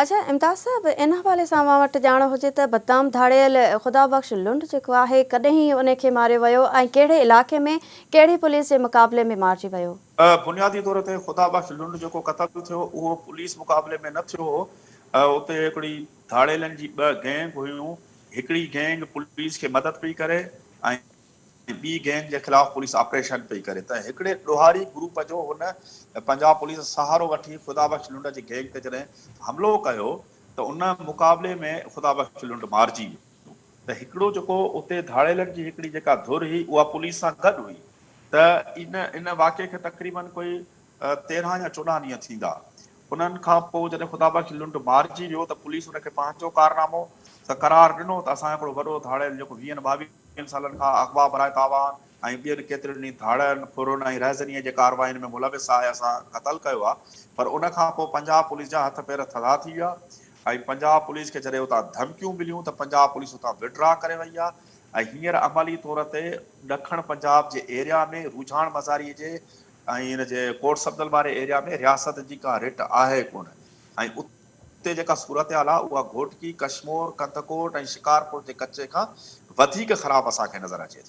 اڇا امتاز صاحب ان حوالي سان اوهان وٽ ڄاڻ هجي ته بدنام ڌاڙيل خدا بخش لنڊ جيڪو آهي ڪڏهن ان کي ماريو ويو ۽ ڪهڙي علائقي ۾ ڪهڙي پوليس جي مقابلي ۾ مارجي ويو؟ بنيادي طور تي خدا بخش لنڊ جيڪو قتل ٿيو اهو پوليس مقابلي ۾ نه ٿيو هو اتي هڪڙي ڌاڙيلن جي ٻه گينگ هيون هڪڙي گينگ پوليس کي مدد پئي ڪري ۽ ٻي گينگ جي خلاف پوليس آپريشن پئي ڪري ته هڪڙي ڏوهاري گروپ جو هن پنجاب پوليس سهارو وٺي خدا بخش لنڊ جي گينگ تي جڏهن حملو ڪيو ته ان مقابلي ۾ خدا بخش لنڊ مارجي ويو ته هڪڙو جيڪو اتي ڌاڙيلن جي هڪڙي جيڪا ڌر هئي اها پوليس سان گڏ هئي ته ان ان واقعي کي تقريبن ڪوئي 13 يا 14 ڏينهن ٿيندا انهن کان پوء جڏهن خدا بخش لنڊ مارجي ويو ته پوليس ان کي پنهنجو ڪارنامو ته قرار ڏنو ته اسان هڪڙو وڏو ڌاڙيل جيڪو ويهن ٻاويهن سالن کان اغوا براء تاوان ۽ ٻين ڪيترين ئي ڌاڙن، ڦرن ۽ رهزنيء جي ڪاررواين ۾ ملوث آهي اسان قتل ڪيو آهي پر ان کان پوء پنجاب پوليس جا هٿ پير ٿڌا ٿي ويا ۽ پنجاب پوليس کي جڏهن اتان ڌمڪيون مليون ته پنجاب پوليس اتان وڊرا ڪري وئي آهي ۽ هينئر عملي طور تي ڏکڻ پنجاب جي ايريا ۾ روجهاڻ مزاري جي ۽ ان جي ڪوٽ سبدل واري ايريا ۾ رياست جي ڪا رٽ آهي ڪونه ۽ اتي جيڪا صورتحال آهي اها گهوٽڪي، ڪشمور، ڪنڌڪوٽ ۽ شڪارپور جي ڪچي کان وڌيڪ خراب اسان کي نظر اچي ٿي.